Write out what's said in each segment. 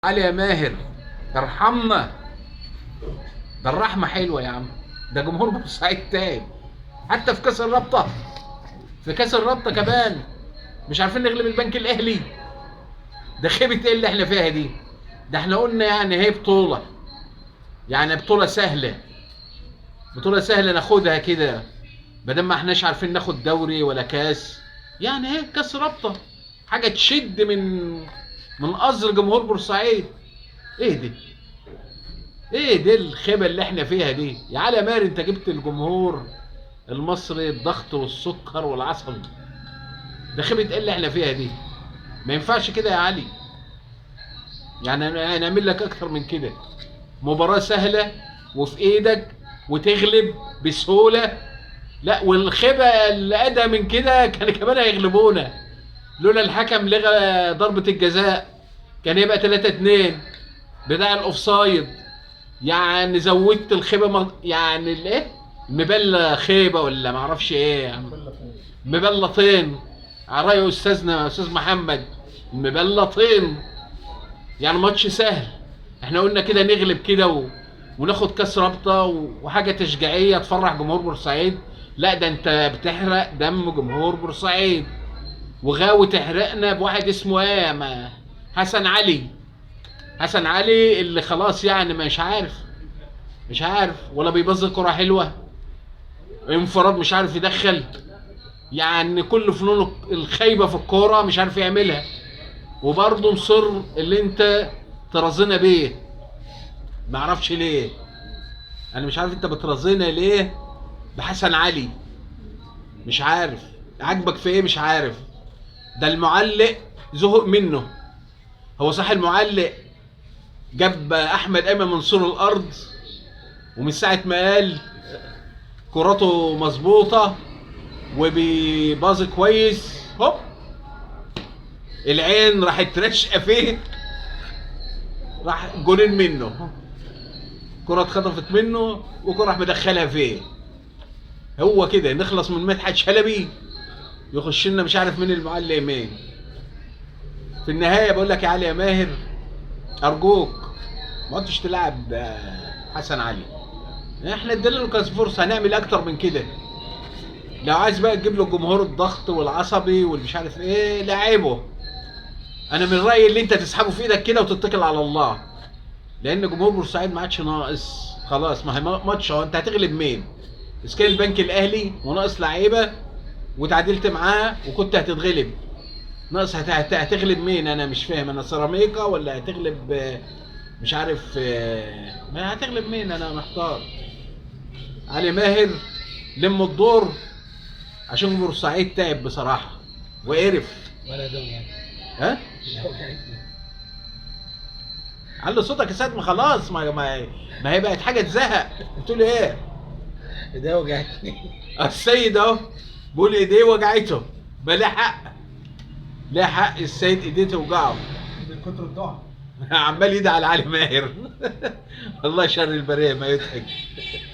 علي يا ماهر ارحمنا، ده الرحمة حلوة يا عم. ده جمهور بورسعيد تاني حتى في كاس الرابطة، في كاس الرابطة كمان مش عارفين نغلب البنك الاهلي. ده خيبه ايه اللي احنا فيها دي؟ ده احنا قلنا يعني هي بطوله، يعني بطوله سهلة، بطوله سهلة ناخدها كده، بدل ما احناش عارفين ناخد دوري ولا كاس. يعني ايه كاس رابطه، حاجة تشد من قصر جمهور بورسعيد. ايه دي؟ ايه دي الخيبه اللي احنا فيها دي يا علي ماهر؟ انت جبت الجمهور المصري الضغط والسكر والعصبي. ده خيبه ايه اللي احنا فيها دي؟ ما ينفعش كده يا علي، يعني نعمل لك اكتر من كده. مباراة سهلة وفي ايدك وتغلب بسهولة، لا والخيبه اللي ادى من كده كان كمان هيغلبونا، لولا الحكم لغى ضربه الجزاء كان يبقى 3-2 بتاع ال offside. يعني زودت الخيبه يعني الايه، مبلة خيبه ولا ما اعرفش ايه يا عم، مبلطين على راي استاذنا استاذ محمد، مبلطين. يعني ماتش سهل، احنا قلنا كده نغلب كده وناخد كاس رابطه وحاجه تشجيعيه تفرح جمهور بورسعيد. لا ده انت بتحرق دم جمهور بورسعيد، وغاوي تحرقنا بواحد اسمه ايه، ما حسن علي. حسن علي اللي خلاص يعني مش عارف ولا بيبظ كرة حلوة، انفراد مش عارف يدخل، يعني كل فنون الخايبة في الكورة مش عارف يعملها، وبرضه مصر اللي انت ترازينا بيه. معرفش ليه، انا مش عارف انت بترازينا ليه بحسن علي، مش عارف عاجبك في ايه، مش عارف. ده المعلق زهق منه. هو صح المعلق جاب احمد ايمن منصور الارض، ومن ساعة ما قال كراته مظبوطة وبيباظ كويس، هوب العين راحت رشقه فيه، راح جولين منه، كرة اتخطفت منه وكرة راح مدخلها فيه. هو كده نخلص من مدحت شلبي يخش لنا مش عارف مين المعلق مين. في النهاية بقول لك يا علي يا ماهر ارجوك ما عدتش تلعب حسن علي، احنا ادينا له كاس فرصة، هنعمل اكتر من كده. لو عايز بقى تجيب له الجمهور الضغط والعصبي والمش عارف ايه لعبه. انا من رايي اللي انت تسحبه في ايدك كده وتتكل على الله، لان جمهور بورسعيد ما عادش ناقص خلاص. ما هي ماتش اهو، انت هتغلب مين؟ اذا كان البنك الاهلي وناقص لعيبة وتعادلت معاه وكنت هتتغلب، ناقص هتغلب مين؟ انا مش فاهم، انا سيراميكا ولا هتغلب مش عارف، ما هتغلب مين؟ انا محتار. علي ماهر لم الدور عشان بورسعيد تعب بصراحة وقرف. ولا دول يعني ها؟ علي صوتك يا سيد، ما خلاص ما هي بقت حاجة تزهق. قلت له ايه؟ ايديه وجعتني. السيد اهو بيقول ايديه وجعته، ما ليه حق، ليه حق السيد ايديه توجعه من كتر الدعاء. عمال يدعي على علي ماهر. الله شر البرية ما يضحك.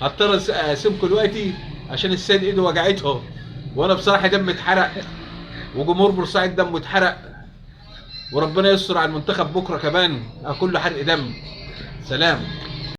هضطر اسيبكم دلوقتي عشان السيد ايده وجعته، وانا بصراحة دمي اتحرق وجمهور بورسعيد دمه اتحرق، وربنا يستر على المنتخب بكره كمان، كله حرق دم. سلام.